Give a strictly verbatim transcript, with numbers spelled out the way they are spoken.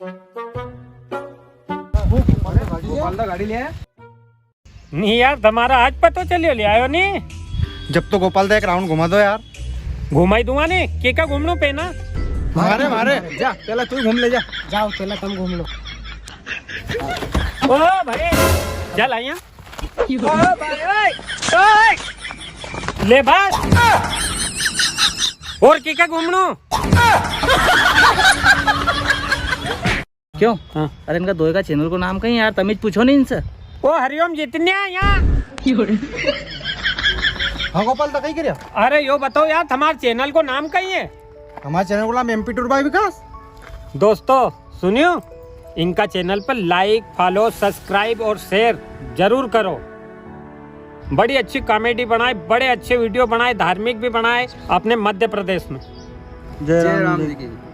गोपाल दा गाड़ी ले आया? नी यार, तमारा आज पतो चलियो, ले आयो नी। जब तो गोपाल दा एक round घुमा दो यार। घुमाई दूंगा नी, के का घूमणो पे ना। मारे, मारे। जा, पेला तू घूम ले जा। जाओ, पेला तम घूम लो। ओ भाई, चल आइया। ओ भाई, ओए, ओए। ले बस। और के का घूमणो? क्यों? हाँ। अरे, इनका दोई का channel को नाम कई है यार, तमीज पूछो नी इनसे। ओ हरिओम जितने हैं यहाँ। हाँ गोपाल दा, कई करिया? अरे यो बताओ यार, तमारा channel को नाम कई है? हमारा channel को नाम एमपी टूर बाय विकास। दोस्तों सुनियो, इनका channel पर like, follow, subscribe और share जरूर करो। बड़ी अच्छी comedy बनाए, बड़े अच्छे video बनाए, धार्मिक भी बनाए अपने मध्य प्रदेश में। जय जय राम राम जी जी की।